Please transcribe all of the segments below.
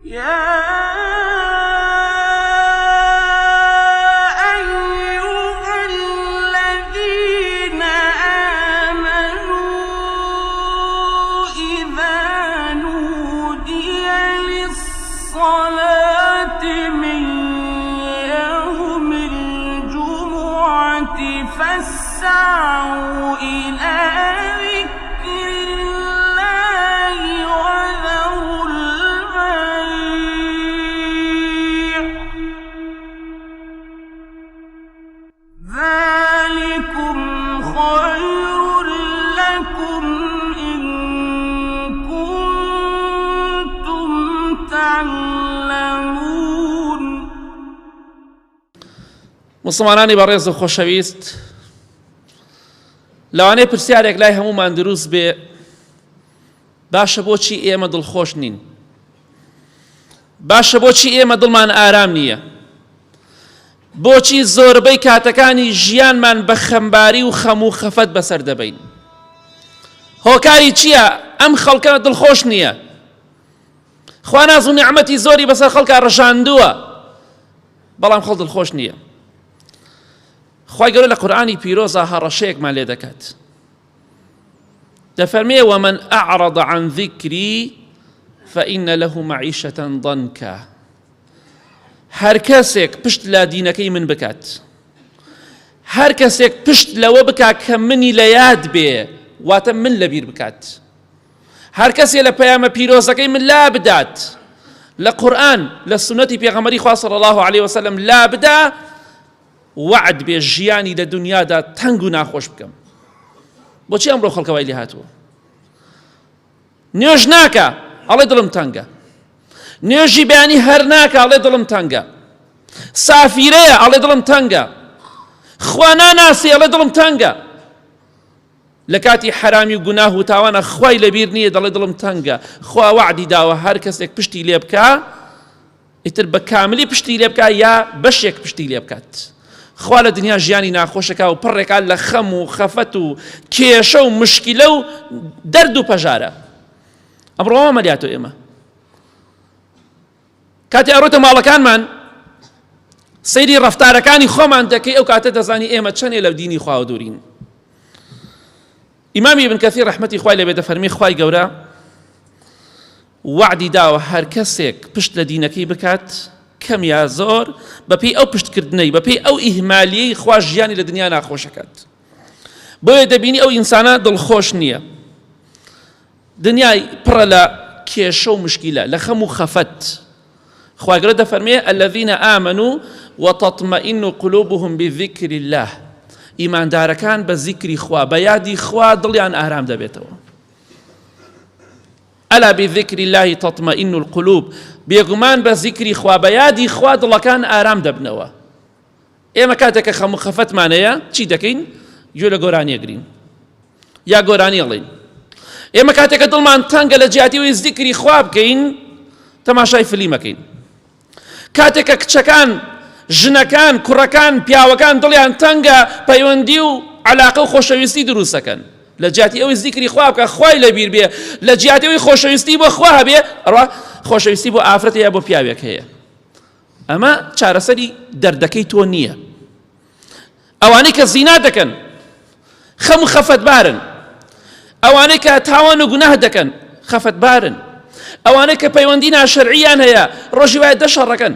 يا أيها الذين آمنوا إذا نودي للصلاة من يوم الجمعة فاسعوا إلى ذكر الله وذروا البيع ذلكم خير لكم إن كنتم تعلمون. موسڵمانانی بەڕێز و خۆشەویست لەوانەیە پرسیارێک لای هەمومان دروست بێ باشە بۆچی ئێمە دڵخۆش نین باشە بۆچی ئێمە دڵمان ئارام نییە بۆچی زۆربەی کاتەکانی ژیانمان بە خەمباری و خەم و خەفەت بەسەر دەبین هۆکاری چییە ئەم خەڵکە دڵخۆش نییە خوا ناز و نیعمەتی زۆری بەسەر خەڵکا ڕژاندووە بەڵام خەڵ دڵخۆش نییە خوای گەورە لە قورئانی پیرۆزا هەڕەشەیەکمان لێ دەکات دەفەرمێ ومن أعرض عن ذكري فإن له معيشة ضنكا هەر کەسێک پشت لە دینەکەی من بکات هەر کەسێک پشت لەوە بکات کە منی لە یاد بێ واتە من لەبیر بکات هەر کەسێ لە پەیامە پیرۆزەکەی من لا بدات لە قورئان لە سونەتی پێغەمبەری خوا صلی الله علیه وسلم لا بدا وعد بێ ژیانی لە دنیادا تەنگ و ناخۆش بکەم بۆچی ئەمڕۆ خەڵکە وای لێ هاتووە نوێژ ناکە ئەڵێ دڵم تەنگە نوێژی بەیانی هەر ناکە ئەڵێ دڵم تەنگە سافیرەیە ئەڵێ دڵم تەنگە خوا ناناسی ئەڵێ دڵم تەنگە لە کاتی حەرامی و گوناه و تاوانە خوای لەبیر نییە دەڵێ دڵم تەنگە خوا وەعدی داوە هەر کەسێک پشتی لێ بکا ئیتر بە کاملی پشتی لێ بکا یا بەشێک پشتی لێ بکات خوا لە دنیا ژیانی ناخۆشەکە و پڕێکا لە خەم و خەفەت و کێشە و مشکلە و دەرد و پەژارە ئەمڕۆ مەلیاتۆ ئێمە کاتێ ئەڕۆیتە ماڵەکانمان سەیری ڕەفتارەکانی خۆمان دەکەی ئەو کاتە دەزانی ئێمە چەنێ لە دینی خواوە دوورین ئیمامی ابن کەثیر ڕەحمەتی خوای لێبێ دەفەرمی خوای گەورە وەعدی داوە هەر کەسێک پشت لە دینەکەی بکات کەم یا زۆر بەپێی ئەو پشتکردنەی بەپێی ئەو ئیهمالیەی خوا ژیانی لە دنیا ناخۆشەکات بۆیە دەبینی ئەو ئینسانە دڵخۆش نییە دنیای پڕە لە کێشە و مشکیلە، لە خەم و خەفەت. خوای گەورە دەفەرموێ، الذین آمنوا وتطمئن قلوبهم بذکر اللە، ئیماندارەکان بە زیکری خوا، بە یادی خوا دڵیان ئارام دەبێتەوە. الا بذکر اللە تطمئن القلوب، بێگومان بە زیکری خوا، بە یادی خوا دڵەکان ئارام دەبنەوە. ئێمە کاتێک کە خەم و خەفەتمان هەیە چی دەکەین؟ گوێ لە گۆرانی ئەگرین یا گۆرانی ئەڵێین. ئێمە کاتێک کە دڵمان تەنگە لە جیاتی ئەوەی زیکری خوا بکەین تەماشای فلیمەکەین. کاتێک کە کچەکان ژنەکان کوڕەکان پیاوەکان دڵیان تەنگە پەیوەندی و علاقە و خۆشەویستی دروستەکەن لە جیاتی ئەوەی زیکری خوا بکە خوای لەبیر بێ لە جیاتی ئەوەی خۆشەویستی بۆ خوا هەبێ ئەڕوا خۆشەویستی بۆ ئافرەت یا بۆ پیاوێک هەیە ئەمە چارەسەری دەردەکەی تۆ نییە ئەوانەی کە زینا دەکەن خەم و خەفەتبارن ئەوانەی کە تاوان و گوناه دەکەن خەفەتبارن ئەوانەی کە پەیوەندی ناشەرعیان هەیە ڕۆژی وایە دەشەڕەکەن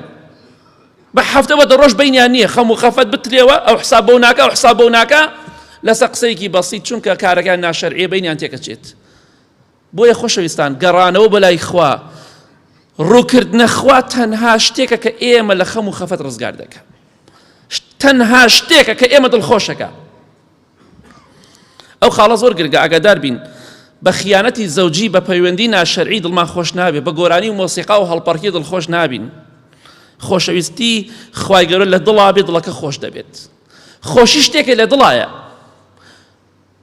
بە هەفتە بە دە ڕۆژ بینیان نییە خەم و خەفەت بترێوە ئەو حساب بەو ناکە ئەو حساب بەو ناکە لەسەر قسەیەکی بەسیت چونکە کارەکان ناشەرعیە بینیان تێکەچێت بۆیە خۆشەویستان گەڕانەوە بۆ لای خوا ڕووکردنە خوا تەنها شتێکە کە ئێمە لە خەم و خەفەت ڕزگار دەکە تەنها شتێکە کە ئێمە دڵخۆشەکە ئەو خاڵە زۆر گرنگە ئاگادار بین بە خیانەتی زەوجی بە پەیوەندی ناشەرعی دڵمان خۆش نابێ بە گۆرانی و مۆسیقا و هەڵپەڕکی دڵخۆش نابین خۆشەویستی خوای گەورە لە دڵا بێ دڵەکە خۆش دەبێت خۆشی شتێکە لە دڵایە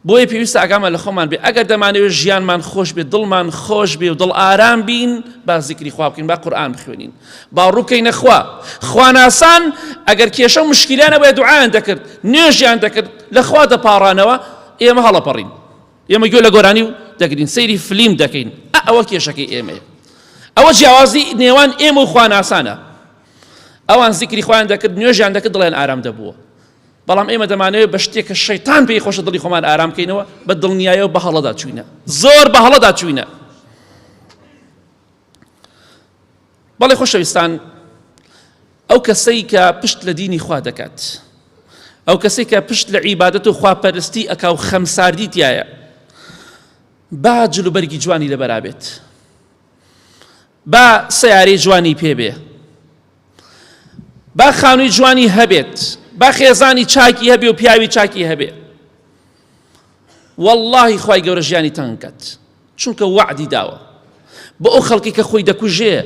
بۆیە پێویستە ئاگامان لە خۆمان بێ ئەگەر دەمانەوێت ژیانمان خۆش بێ دڵمان خۆش بێ و دڵ ئارام بین با زیکری خوا بکەین با قورئان بخوێنین با ڕووکەینە خوا خواناسان ئەگەر کێشە و مشکیلانە بۆیە دوعایان دەکرد نوێژیان دەکرد لە خوا دەپاڕانەوە ئێمە هەڵەپەڕین ئێمە گوێ لە گۆرانی و دەگرین سەیری فلیم دەکەین ئەوە کێشەکەی ئێمەیە. ئەوە جیاوازی نێوان ئێمە و خواناسانە. ئەوان زیکری خۆیان دەکرد، نوێژیان دەکرد، دڵیان ئارام دەبووە. بەڵام ئێمە دەمانەوێت بە شتێک کە شەیتان پێی خۆشە دڵی خۆمان ئارام بکەینەوە، بە دڵنیایەوە بە هەڵەدا چووینە. زۆر بە هەڵەدا چووینە. بەڵێ خۆشەویستان، ئەو کەسەی کە پشت لە دینی خوا دەکات، ئەو کەسەی کە پشت لە عیبادەت و خواپەرستی ئەکا و خەمساردی تایە، با جلوبەرگی جوانی لەبەرا بێت، با سەیارەی جوانی پێ بێ، با خانووی جوانی هەبێت، با خێزانی چاکی هەبێ و پیاوی چاکی هەبێ، واللهی خوای گەورە ژیانی تەنگ کات، چونکە وەعدی داوە بۆ ئەو خەڵکی کە خۆی دەکوژێ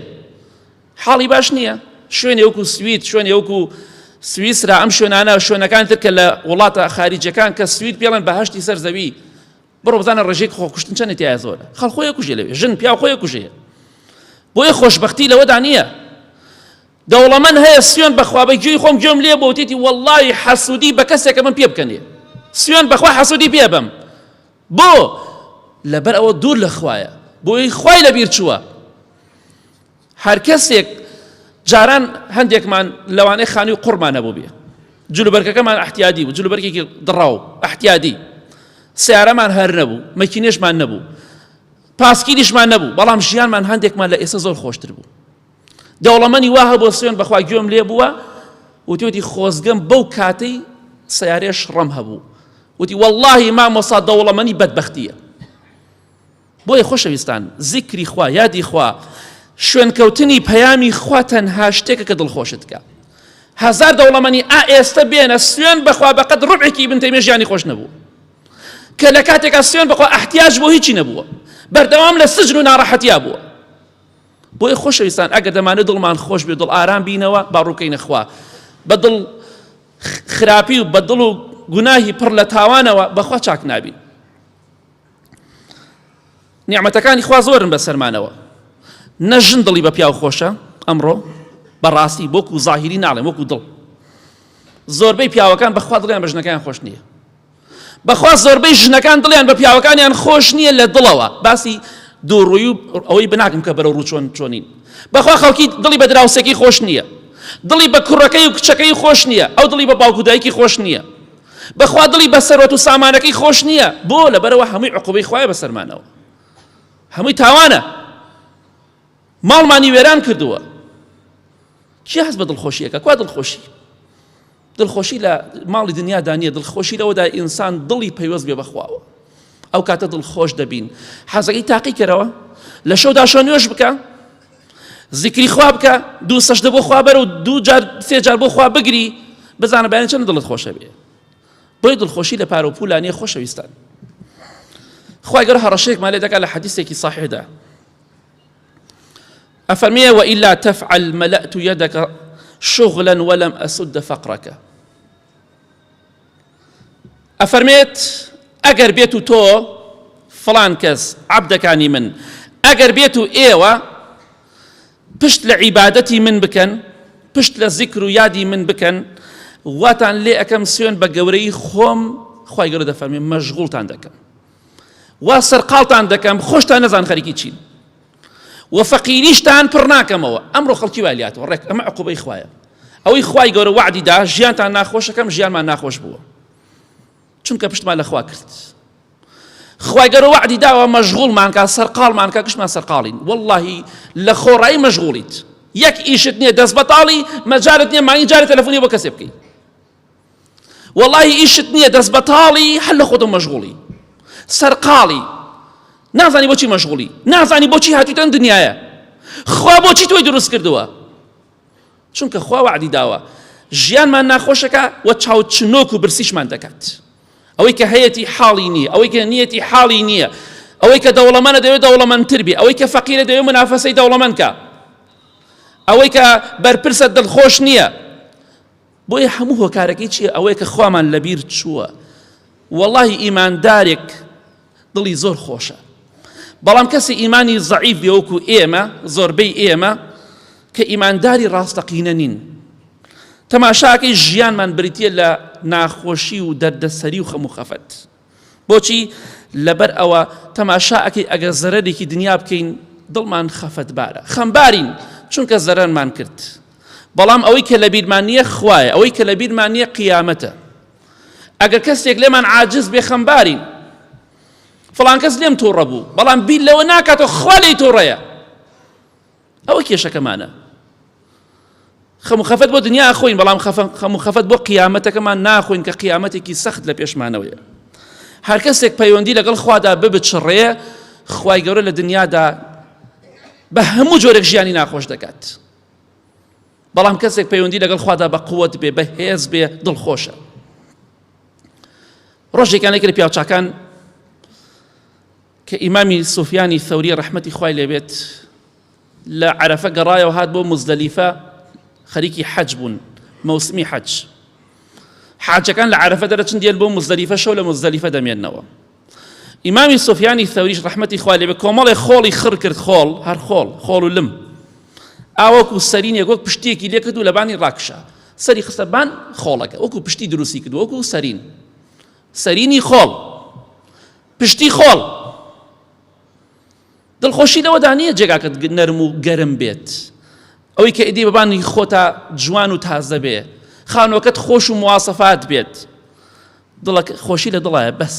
حاڵی باش نییە. شوێنێ وەکو سوید، شوێنێ وەکو سویسرا، ئەم شوێنانە شوێنەکان تر کە لە وڵاتە خاریجەکان کە سوید پێڵێن بەهەشتی سەر زەوی، بڕۆ بزانە ڕێژەی خۆکوشتن چەندە تایە زۆرە. خەڵک خۆی ئەکوژێ لەوێ، ژن پیاو خۆی ئەکوژێ. بۆیە خۆشبەختی لەوەدا نییە. دەوڵەمەند هەیە سوێن بەخوا بە گوێی خۆم گوێم لێ بۆ وتیتی وەڵڵاهی حەسوودی بە کەسێکە من پێ بکەنێ. سوێن بەخوا حەسوودی پێ بەم. بۆ؟ لەبەر ئەوە دوور لە خوایە. بۆیە خوای لەبیر چووە. هەر کەسێک جاران هەندێکمان لەوانەیە خانووی قوڕمان هەبووبێ، جلوبەرگەکەمان ئەحتیادی بوو، جلوبەرگێکی دڕاو ئەحتیادی، سیارەمان هەر نەبوو، مەکینەشمان نەبوو، پاسکیلیشمان نەبوو، بەڵام ژیانمان هەندێکمان لە ئێستا زۆر خۆشتر بوو. دەوڵەمەنی وا هەبوو سوێن بەخوا گوێم لێ بووە وتوێتی خۆزگەم بەو کاتەی سیارێش ڕەم هەبوو. وتی وەڵڵاهی مامۆستا دەوڵەمەنی بەدبەختیە. بۆیە خۆشەویستان زیکری خوا یادی خوا شوێنکەوتنی پەیامی خوا تەنها شتێکە کە دڵخۆشت کە هەزار دەوڵەمەنی ئا ئێستا بێنە سوێن بەخوا بەقەد ڕوبعێکی ئیبن تەیمیە ژیانی خۆش نەبوو کە لە کاتێکا سوێن بەخوا ئەحتیاج بۆ هیچی نەبووە بەردەوام لە سجن و ناڕەحەتیا بووە بۆیە خۆشەویستان ئەگەر دەمانێت دڵمان خۆش بێ دڵ ئارام بینەوە با ڕووکەینە خوا بە دڵ خراپی و بە دڵ و گوناهی پڕ لە تاوانەوە بەخوا چاک نابین نیعمەتەکانی خوا زۆرن بەسەرمانەوە نە ژن دڵی بە پیاو خۆشە ئەمڕۆ بەڕاستی بۆکو زاهیری ناڵێم وەکو دڵ زۆربەی پیاوەکان بەخوا دڵیان بە ژنەکەیان خۆش نییە بەخوا زۆربەی ژنەکان دڵیان بە پیاوەکانیان خۆش نییە لە دڵەوە باسی دووڕووی و ئەوەی بناکەم کە بەرەو ڕوو چۆن چۆنین بەخوا خەڵکی دڵی بە دراوسێکی خۆش نییە دڵی بە کوڕەکەی و کچەکەی خۆش نییە ئەو دڵی بە باوک و دایکی خۆش نییە بەخوا دڵی بە سەروەت و سامانەکەی خۆش نییە بۆ لەبەرەوە هەمووی عقوبەی خوایە بەسەرمانەوە هەمووی تاوانە ماڵمانی وێران کردووە کێ هەست بە دڵخۆشیەکە کوا دڵخۆشی دڵخۆشی لە ماڵی دنیادا نییە دڵخۆشی لەوەدا ئینسان دڵی پەیوەست بێ بەخواوە ئەو کاتە دڵخۆش دەبین حەزەکەی تاقی کەرەوە لە شەودا شەو نوێژ بکە زیکری خوا بکە دوو سەجدە بۆ خوا بەرە و دوو جار سێ جار بۆ خوا بگری بزانە بەیانی چەند دڵت خۆشە بێ بۆی دڵخۆشی لە پارە و پولا نییە خۆشەویستان خوای گەورە هەڕەشەیەکمان لێ دەکات لە حەدیسێکی صحیحدا ئەفەرمێ وإلا تفعل ملأت يدك شغلا ولم أسد فقرك ئەفەرمێت ئەگەر بێت و تۆ فڵان کەس عەبدەکانی من ئەگەر بێت و ئێوە پشت لە عیبادەتی من بکەن پشت لە زیکر و یادی من بکەن واتان لێ ئەەکەم سوێن بە گەورەی خۆم خی گەورە دەفەرمێ مەشغوڵتان دەکەم وا سەرقاڵتان دەکەم خۆشتان نەزان خەریکی چین و فەقیریشتان پڕ ناکەمەوە ئەمڕۆ خەڵکی وای لاتەوە ڕێک ئەمە عقوبەی خوایە ئەوەی خوای گەورە وەعدی دا ژیانتان ناخۆشەکەم ژیانمان ناخۆش بووە چونکە پشتمان لە خوا کرد خوای گەورە وەعدی داوە مەشغوڵمان کا سەرقاڵمان کا گشتمان سەرقاڵین واللهی لە خۆڕایی مەشغوڵیت یەک ئیشت نییە دەست بەتاڵی مەجالت نییە مانگی جارێ تەلەفۆنی بۆ کەسێ بکەی وەڵاهی ئیشت نییە دەست بەتاڵی هەر لە خۆتە مەشغوڵی سەرقاڵی نازانی بۆچی مەشغوڵی نازانی بۆچی هاتوویتە ئەم دنیاە خوا بۆچی تۆی دروست کردووە چونکە خوا وعدی داوە ژیانمان ناخۆشەکە و چاوچنۆک و برسیشمان دەکات ئەوەی کە هەیەتی حاڵی نییە ئەوەی کە نیەتی حاڵی نییە ئەوەی کە دەوڵەمەنە دەوێت دەوڵەمەندتر بێ ئەوەی کە فەقیرە دەوێت منافەسەی دەوڵەمەند کە ئەوەی کە بەرپرسە دڵخۆش نییە بۆیە هەموو هۆکارەکەی چییە ئەوەیە کە خوامان لەبیر چووە وەڵاهی ئیماندارێک دڵی زۆر خۆشە بەڵام کەسی ئیمانی زەعیف بێ وەکو ئێمە زۆربەی ئێمە کە ئیمانداری ڕاستەقینە نین تەماشاکەی ژیانمان بریتە لە ناخۆشی و دەردەسەری و خەم و خەفەت بۆچی لەبەر ئەوە تەماشا ئەکەی ئەگەر زەرەرێکی دنیا بکەین. دڵمان خەفەتبارە خەمبارین چونکە زەرەرمان کرد بەڵام ئەوەی کە لەبیرمان نییە خوایە ئەوەی کە لەبیرمان نییە قیامەتە ئەگەر کەسێک لێمان عاجز بێ خەمبارین فڵان کەس لێم تووڕە بوو بەڵام بیر لەوە ناکاتەوە خوا لێی تووڕەیە ئەوە کێشەکەمانە خەم و خەفەت بۆ دنیا خۆین بەڵام خەم و خەفەت بۆ قیامەتەکەمان ناخۆین کە قیامەتێکی سەخت لە پێشمانەوەیە هەر کەسێک پەیوەندی لەگەڵ خوادا ببچڕێ خوای گەورە لە دنیادا بە هەموو جۆرێک ژیانی ناخۆش دەکات بەڵام کەسێک پەیوەندی لەگەڵ خوادا بە قووەت بێ بە هێز بێ دڵخۆشە ڕۆژێکانێک لە پیاوچاکان کە ئیمامی سوفیانی ثەوری ڕەحمەتی خوای لێبێت لە عەرەفە گەڕایەوە هات بۆ موزدەلیفە خەریکی حەج بوون مەوسمی حەج حاجەکان لە عەرەفە دەرەچن دێن بۆ موزدەلیفە شەو لە موزدەلیفە دەمێنەوە ئیمامی سوفیانی ثەوریش ڕەحمەتی خوای لێبێت کۆمەڵێ خۆڵی خڕ کرد خۆڵ هەر خۆڵ خۆڵ و لم ئاوەکو سەرینێک وەک پشتیەکی لێکرد و لەبانی ڕاکشا سەری خستە بان خۆڵەکە وەکو پشتی دروستی کرد وەکو سەرین سەرینی خۆڵ پشتی خۆڵ دڵخۆشی لەوەدا نییە جێگاکەت نەرم و گەرم بێت ئەوەی کە ئیدی بەبانی خۆتا جوان و تازە بێ خانوەکەت خۆش و موواسەفات بێت دڵەک خۆشی لە دڵایە بەس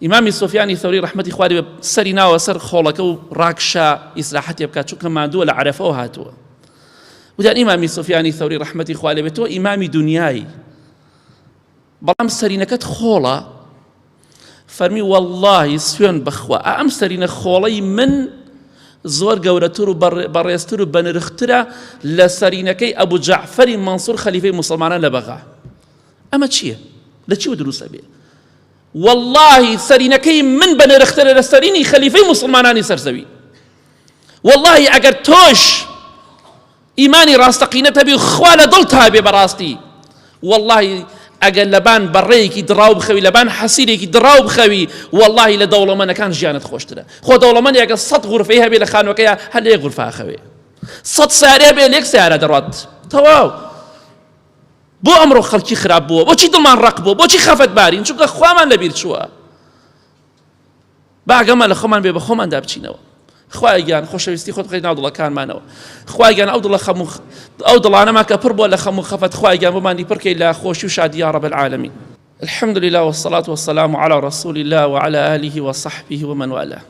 ئیمامی سۆفیانی ثەوری ڕەحمەتی خواری بە سەری ناوە سەر خۆڵەکە و ڕاکشا ئیسراحەتێ بکات چونکە ماندووە لە عەرەفەوە هاتووە وتیان ئیمامی سۆفیانی ثەوری ڕەحمەتی خوا لێ بێت تۆ ئیمامی دنیای بەڵام سەرینەکەت خۆڵە فەرمی واللهی سوێن بەخوا ئەم سەرینە خۆڵەی من زۆر گەورەتر و بەڕێزتر و بەنرخترە لە سەرینەکەی ئەبوو جەعفەری مەنسوور خەلیفەی موسڵمانان لە بەغا ئەمە چییە؟ لە چیوە دروستە بێ؟ واللهی سەرینەکەی من بەنرخترە لە سەرینی خەلیفەی موسڵمانانی سەرزەوی واللهی ئەگەر تۆش ئیمانی ڕاستەقینەت هەبی و خوا لە دڵتا بێ بەڕاستی واللهی ئەگەر لەبان بەڕەیەکی دڕاو بخەوی لەبان حەسیرێکی دڕاو بخەوی واللهی لە دەوڵەمەنەکان ژیانت خۆشترە خۆ دەوڵەمەند ئەگەر سەد غورفەی هەبێ لە خانوەکەیا هەر لە یەک غورفە ئەخەوێ سەد سیارە هەبێ لە یەک سیارە دەڕوات تەواو بۆ ئەمڕۆ خەڵکی خراپ بووە بۆچی دڵمان ڕەق بووە بۆچی خەفەت بارین چونکە خوامان لەبیر چووە با ئاگامان لە خۆمان بێ بە خۆماندا بچینەوە خوایە گیان خۆشەویستی خۆت بخەیت ناو دڵەکانمانەوە خوایە گیان ئەو دڵە خەم و ئەو دڵانەمان کە پڕ بووە لە خەم و خەفەت خوایە گیان بۆمانی پڕکەی لە خۆشی و شادی یا رب العالمین الحمد لله والصلاة والسلام على رسول الله وعلى آله وصحبه ومن والاه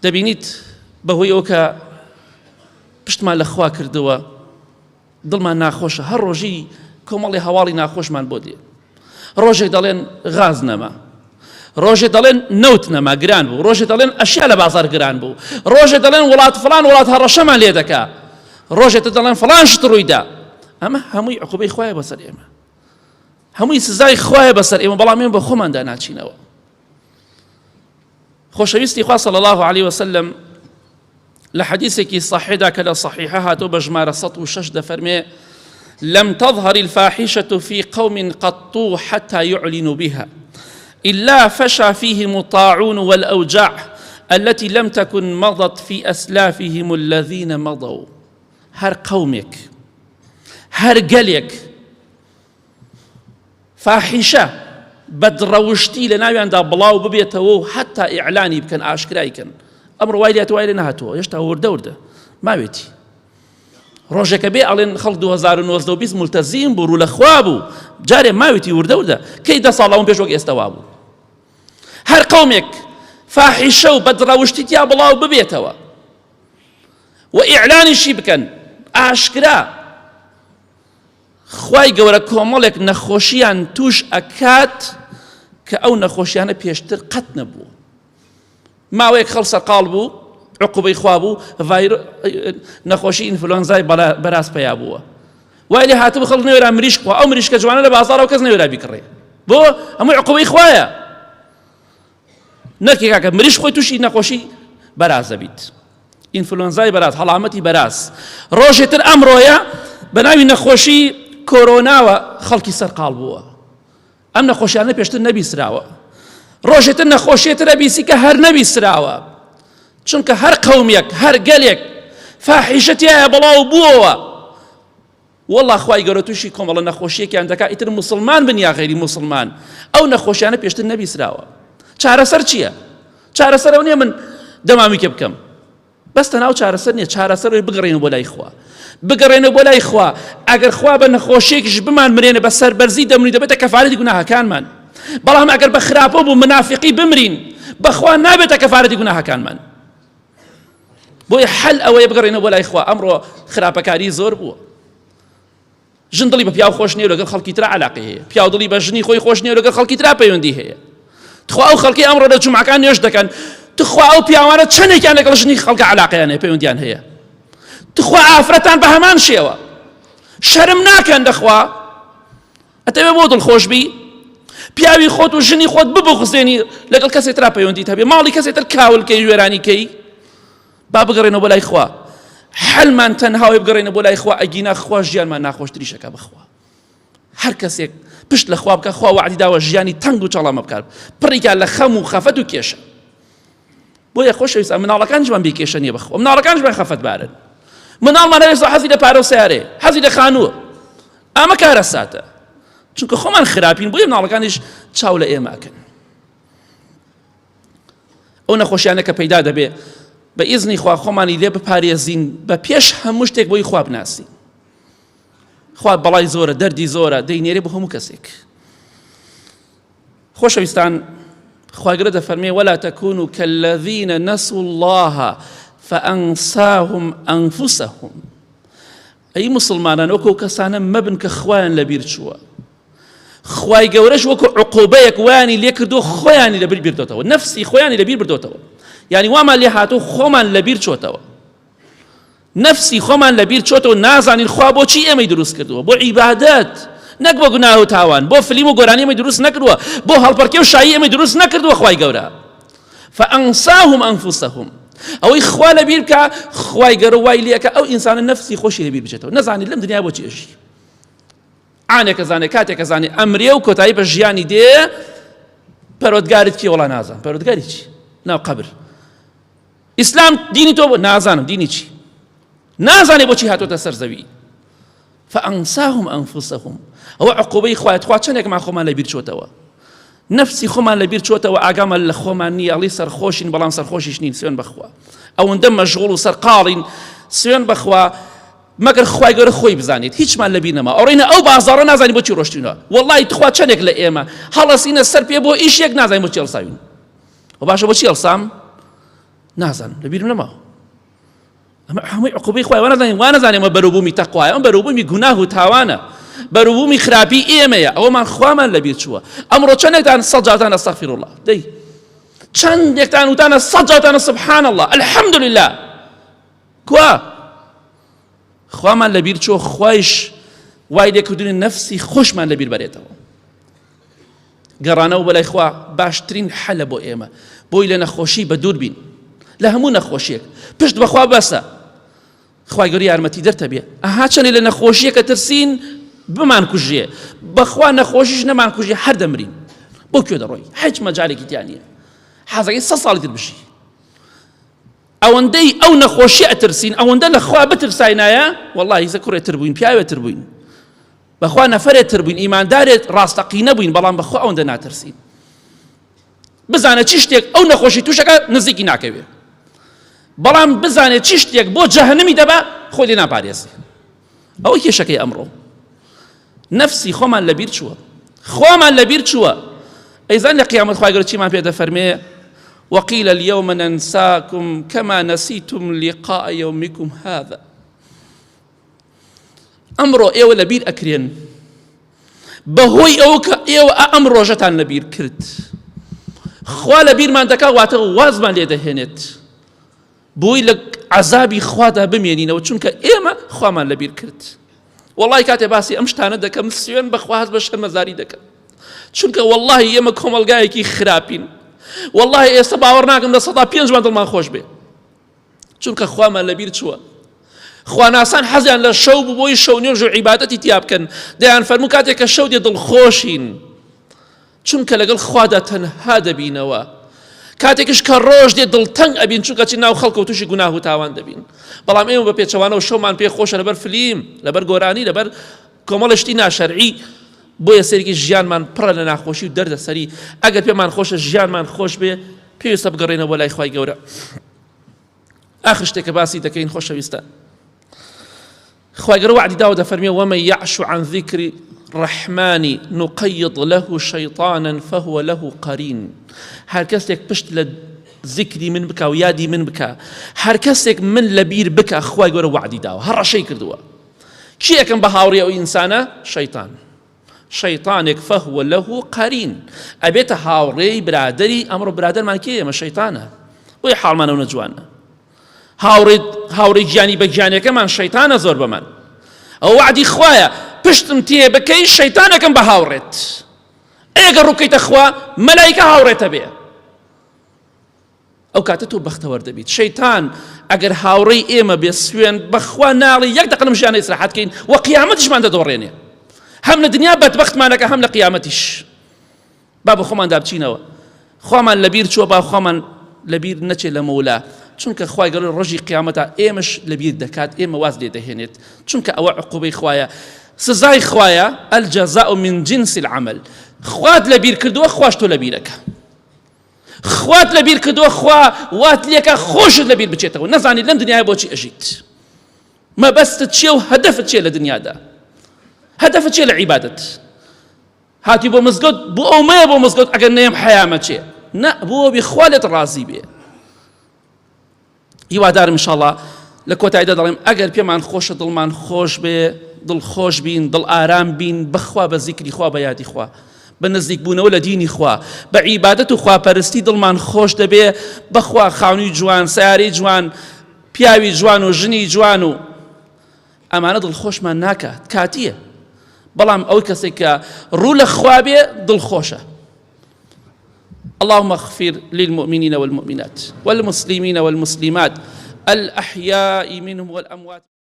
دەبینیت بەهۆی ئەوە کە پشتمان لە خوا کردووە دڵمان ناخۆشە هەر ڕۆژی کۆمەڵی هەواڵی ناخۆشمان بۆ دێ ڕۆژێک دەڵێن غاز نەما ڕۆژێ دەڵێن نەوت نەما گران بوو ڕۆژێ دەڵێن ئەشیا لە بازار گران بوو ڕۆژێ دەڵێن وڵات فلان وڵات هەڕەشەمان لێ دەکا ڕۆژێ تر دەڵێن فلان شت ڕوویدا ئەمە هەمووی عقوبەی خوایە بەسەر ئێمە هەمووی سزای خوایە بەسەر ئێمە بەڵام ئێمە بە خۆماندا ناچینەوە خۆشەویستی خوا صلی الله علیه وسلم لە حەدیثێکی صحیحدا کە لە صحیحە هاتۆ بە ژمارە 106 دەفەرمێ لم تظهر الفاحشة في قوم قط حتى يعلنوا بها إلا فشى فيهم الطاعون والأوجاع التي لم تكن مضت في أسلافهم الذين مضوا هەر قەومێک هەر گەلێک فاحیشە، بەدڕەوشتی لە ناویاندا بڵاو ببێتەوە و حەتا ئیعلانی بکەن، ئاشکرای کەن. ئەمڕۆ وای لێهاتووە وای لێ نەهاتووە، هێشتا وردە وردە ماوێتی. ڕۆژێکە بێ ئەڵێن خەڵک 2019 و 20 ملتەزیم بوو، ڕوو لە خوا بوو، جارێ ماوێتی وردە وردە. کەی دە ساڵ لەوە پێش وەک ئێستا وابوو. هەر قەومێک فاحیشە و بەدڕەوشتی تیا بڵاو ببێتەوە و ئیعلانیشی بکەن ئاشکرا خوای گەورە کۆمەڵێک نەخۆشیان توش ئەکات کە ئەو نەخۆشیانە پێشتر قەت نەبوو ماوەیەک خەڵ سەرقاڵ بوو عقوبەی خوا بوو نەخۆشی ئینفلۆنزای بەراز پەیا بووە وای لێ هاتبوو خەڵک نەوێرا مریشک خوا ئەو مریشکە جوانە لە بازاڕەوە کەس نەوێرا بیکڕێ بۆ هەموو عقوبەی خوایە نەکێ کاکە مریش خۆی تووشی نەخۆشی بەراز دەبیت ئینفلۆنزای بەراز هەڵامەتی بەراز ڕۆژێ تر ئەمڕۆیە بە ناوی نەخۆشی کۆرۆناوە خەڵکی سەرقاڵ بووە ئەم نەخۆشیانە پێشتر نەبیسراوە ڕۆژێ تر نەخۆشیێتر ئەبیسی کە هەر نەبیسراوە چونکە هەر قەومێک هەر گەلێک فاحیشە تیایە بڵاو بووەوە وەڵا خوای گەورە توشی کۆمەڵە نەخۆشیەکیان دەکا ئیتر موسڵمان بن یا غەیری موسڵمان ئەو نەخۆشیانە پێشتر نەبیسراوە چارەسەر چییە؟ چارەسەرەوە نییە من دەمامی کێ بکەم بەس تەناو چارەسەر نییە چارەسەر بگەڕێنەوە بۆ لای خوا بگەڕێنەوە بۆ لای خوا ئەگەر خوا بە نەخۆشیێکیش بمان مرێنە بە سەربەرزی دەمری دەبێتە کەفارەتی گوناهەکانمان بەڵام ئەگەر بە خراپە بوو منافقی بمرین بەخوا نابێتە کەفارەتی گوناهەکانمان بۆیە حەل ئەوەیە بگەڕێنەوە بۆ لای خوا ئەمڕۆ خراپەکاری زۆر بووە ژن دڵی بە پیاو خۆش نییە لەگەڵ خەڵکی ترا علاقەی هەیە پیاو دڵی بە ژنی خۆی خۆش نییە لەگەڵ خەڵکی ترا پەیوەندی هەیە تخوا ئەو خەڵکی ئەمڕۆ لە جومعەکان نوێژ دەکەن تخوا ئەو پیاوانە چەندێکیان لەگەڵ ژنی خەڵکە علاقەیان هەیە پەیوەندیان هەیە تخوا ئافرەتان بە هەمان شێوە شەرم ناکەن دەخوا ئەتەوێ بۆ دڵخۆش بی پیاوی خۆت و ژنی خۆت ببخزێنی لەگەڵ کەسێ ترا پەیوەندیت هەبێ ماڵی کەسێ تر کاولکەی وێرانی کەی با بگەڕێنەوە بۆ لای خوا حەلمان تەنها بگەڕێنە بۆ لای خوا ئەگینا خوا ژیانمان ناخۆشتریشەکە بخوا هەر کەسێک پشت لە خوا بکە خوا وعدی داوە ژیانی تەنگ و چاڵامە بکات پڕیکا لە خەم و خەفەت و کێشە بۆیە خۆشەویستە مناڵەکانیشمان بێ کێشە نییە بەخوا مناڵەکانیشمان خەفەتبارن مناڵمان هەوێستا حەزی لە پارە و سیارەیە حەزی لە خانووە ئەمە کارەساتە چونکە خۆمان خراپین بۆیە مناڵەکانیش چاو لە ئێمە ئەکەن ئەو نەخۆشیانە کە پەیدا دەبێ بە ئیزنی خوا خۆمانی لێ بپارێزین بە پێش هەموو شتێک بۆی خوا بناسین خوا بەڵای زۆرە دەردی زۆرە دەینێرێ بۆ هەموو کەسێک خۆشەویستان خوای گەورە دەفەرمێ ولا تكونوا كالذين نسوا الله فأنساهم أنفسهم ئەی مسلمانان وەکو کەسانە مەبن کە خوایان لەبیر چووە خوای گەورەش وەکو عقوبەیەک وایانی لێ کردو خۆیانی لەبیر بردۆتەوە نەفسی خۆیانی لەبیر بردۆتەوە یعنی وامان لێ هاتوو خۆمان لەبیر چۆتەوە نەفسی خۆمان لەبیر چۆتەوە نازانین خوا بۆچی ئێمەی دروست کردووە بۆ عیبادەت نەک بۆ گوناه و تاوان بۆ فلیم و گۆرانی ئێمەی دروست نەکردووە بۆ هەڵپەڕکێ و شایی ئێمەی دروست نەکردووە خوای گەورە فأنساهم أنفسهم ئەوەی خوا لەبیر بکە خوای گەورە وای لێکە ئەو ئینسانە نەفسی خۆشی لەبیر بچێتەوە نەزانێت لەم دنیا بۆچی ئەژی عانێکە زانێ کاتێکە زانێ ئەمرێ و کۆتایی بە ژیانی دێ پەرۆدگارت کێ وڵا نازان پەرۆدگاری چی ناو قەبر ئیسلام دینی تۆ بۆ نازانم دینی چی نازانێ بۆچی هاتۆتە سەر زەوی فأنساهم أنفسهم ئەوە عقوبەی خوایە تخوا چەندێکمان خۆمان لەبیر چۆتەوە نفسی خۆمان لەبیر چۆتەوە ئاگامان لە خۆمان نییە ئەڵی سەرخۆشین بەڵام سەرخۆشیش نین سوێن بەخوا ئەوەندە مەشغوڵ و سەرقاڵین سوێن بەخوا مەگەر خوای گەورە خۆی بزانێت هیچمان لەبیر نەما ئەڕۆینە ئەو بازاڕە نازانین بۆچی ڕۆشتینەوە وەڵی تخوا چەندێک لە ئێمە هەڵەسینە سەر پێ بۆ ئیشێک نازانین بۆچی هەڵساوین و باشە بۆچی هەڵسام نازانم لەبیرم نەماوە ئەمە هەمووی عقوبەی خوای وانەزانین وانەزانین ئەمە بەروبوومی تەقوایە ئەمە بەروبوومی گوناه و تاوانە بەروبوومی خراپی ئێمەیە ئەوەمان خوامان لەبیر چووە ئەمڕۆ چەندێکتان سەد جارتان ئەستەغفیر الله دەی چەندێکتان وتانە سەد جارتانە سبحان الله الحمدلله کوا خوامان لەبیر چووە خوایش وای لێکردنی نەفسی خۆشمان لەبیر بەرێتەوە گەڕانەوە بەلای خوا باشترین حەلە بۆ ئێمە بۆی لە نەخۆشی بە دوور بین لە هەموو نەخۆشیەک پشت بەخوا بەسە خوای گەورە یارمەتی دەرتە بێ ئەها چەندێ لە نەخۆشیەکە ترسین بمان کوژێ بەخوا نەخۆشیش نەمان کوژێ هەر دەمرین بۆ کوێ دەڕۆی هیچ مەجالێکی تیا نییە حەزەکەی سە ساڵی تر بژی ئەوەندەی ئەو نەخۆشی ئەترسین ئەوەندە لە خوا بترساینایە واللهی زە کوڕێ تر بووین پیاوێ تر بووین بەخوا نەفەرێ تر بووین ئیماندارێت ڕاستەقینە بووین بەڵام بەخوا ئەوەندە ناترسین بزانە چی شتێک ئەو نەخۆشی تووشەکە نزیکی ناکەوێ بەڵام بزانێت چی شتێک بۆ جەهنمی دەبا خۆی لێ ناپارێزێ ئەوە کێشەکەی ئەمڕۆ نەفسی خۆمان لەبیر چووە خۆمان لەبیر چووە ئەیزان لە قیامەت خوای گەورە چیمان پێ دەفەرمێ وقیل اليوم ننساكم كما نسيتم لقاء يومكم هذا ئەمڕۆ ئێوە لەبیر ئەکرێن بەهۆی ئەوە کە ئێوە ئەم ڕۆژەتان لەبیر کرد خوا لە بیرمان دەکا واتە وازمان لێ دەهێنێت بۆی لە عەزابی خوادا بمێنینەوە چونکە ئێمە خوامان لەبیر کرد وەڵی کاتێ باسی ئەم شتانە دەکەم سوێن بەخوا هەست بە شەرمەزاری دەکەم چونکە وەڵی ئێمە کۆمەڵگایەکی خراپین وەڵی ئێستا باوەڕ ناکەم 5%مان دڵمان خۆش بێ چونکە خوامان لەبیر چووە خواناسان حەزیان لە شەو بوو بۆی شەو نوێژ و عیبادەتی تیا بکەن دەیان فەرموو کاتێک کە شەو دێ دڵخۆشین چونکە لەگەڵ خوادا تەنها دەبینەوە کاتێکش کە ڕۆژ دێ دڵتەنگ ئەبین چونکە چی ناو خەڵکە و تووشی گوناه و تاوان دەبین بەڵام ئێمە بە پێچەوانەوە شەومان پێ خۆشە لەبەر فلیم لەبەر گۆرانی لەبەر کۆمەڵە شتی ناشەرعی بۆیە سەرێکی ژیانمان پڕە لە ناخۆشی و دەردەسەری ئەگەر پێمان خۆشە ژیانمان خۆش بێ. پێویستە بگەڕێنەوە بۆ لای خوای گەورە. ئاخر شتێک کە باسی دەکەین خۆشەویستان خوای گەورە وەعدی داوە دەفەرمێ ومن یعش عن ذکر الرحمن نقیض له شیطانا فهو له قرین هەر کەسێک پشت لە ذکری من بکا و یادی من بکا هەر کەسێک من لەبیر بکا خوای گەورە وەعدی داوە هەڕەشەی کردووە کێ ئەکەم بە هاوڕێ ئەو ئینسانە شەیطان شەیطانێک فهو له قرین ئەبێتە هاوڕێی برادری ئەمڕۆ برادەرمان کێ ئێمە شەیطانە بۆیە حاڵمانەوە نەجوانە هاوڕێ هاوڕێ گیانی بە گیانەکەمان شەیتانە زۆر بەمان ئەو وعدی خوایە پشتم تێ بکەی شەیتانەکەم بە هاوڕێت ئەگەر ڕووکەیتە خوا مەلایکە هاوڕێتە بێ ئەو کاتە تۆ بەختەوەر دەبیت شەیتان ئەگەر هاوڕێی ئێمە بێ سوێن بەخوا ناڵی یەک دەقە لەم ژیانە ئیسراحەت کەین و قیامەتیشمان دەدۆڕێنێ هەم لە دنیا بەدبەختمانەکە هەم لە قیامەتیش با بە خۆماندا بچینەوە خوامان لەبیر چووە با خوامان لەبیر نەچێت لە مەولا چونکە خوای گەورە ڕۆژی قیامەتا ئێمەش لەبیر دەکات ئێمە واز لێ دەهێنێت چونکە ئەوە عقوبەی خوایە سزای خوایە الجزاء من جنس العمل خوات لەبیر کردووە خواش تۆ لەبیرەکە خوات لەبیر کردووە خوا وات لێکە خۆشت لەبیر بچێتەوە نەزانیت لەم دنیای بۆچی ئەژیت مەبەستت چییە و هەدەفت چییە لە دنیادا هەدەفت چییە لە عیبادەت هاتی بۆ مزگەوت بۆ ئەو مەیە بۆ مزگەوت ئەگەر نەیەم حەیامە چێ نا بۆ بی خوا لێت ڕازی بێ هیوادارم انشاءاللە لە کۆتاییدا دەڵێم ئەگەر پێمان خۆشە دڵمان خۆش بێ دڵ خۆش بین دڵ ئارام بین بەخوا بە زیکری خوا بە یادی خوا بە نزیک بوونەوە لە دینی خوا بە عیبادەت و خواپەرستی دڵمان خۆش دەبێ بەخوا خاونی جوان سیارەی جوان پیاوی جوان و ژنی جوان و ئەمانە دڵخۆشمان ناکات کاتیە بەڵام ئەو کەسێک کە ڕوو لە خوا بێ دڵخۆشە اللهم اغفر للمؤمنين والمؤمنات والمسلمين والمسلمات الأحياء منهم والأموات.